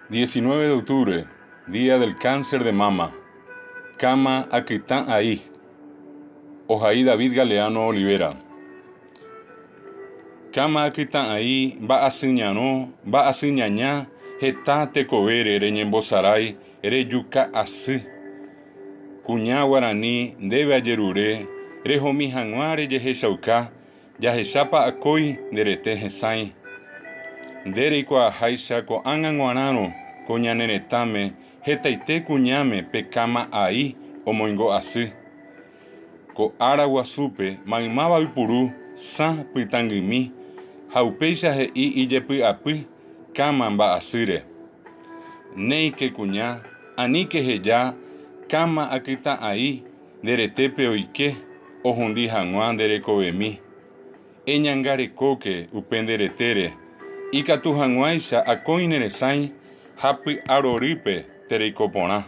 19 de octubre, Día del Cáncer de Mama. Káma akytã ai. Ohai David Galeano Olivera. Káma akytã ai mba'asyñarõ, mba'asyñaña heta tekovére reñembosarái rejuka asy. Kuña guarani ndéve ajerure rehomi hag̃ua rejehechauka Jahechápa akói nde rete hesãi. Nde reikuaaháicha ko'ág̃a g̃uarãrõ ko ñane retãme hetaite kuñáme pe káma ai omoingo asy. Ko ára guasúpe maymáva oipuru sã pytãngymi ha upéicha he'i ijepy'apy káma mba'asýre. Néike kuña, aníke heja káma akytã'ai Nde retépe oike ohundi hag̃ua nde rekovemi. Eñangarekóke upe nde retére, ikatu hag̃uáicha akói ne resãi ha py'arorýpe tereiko porã.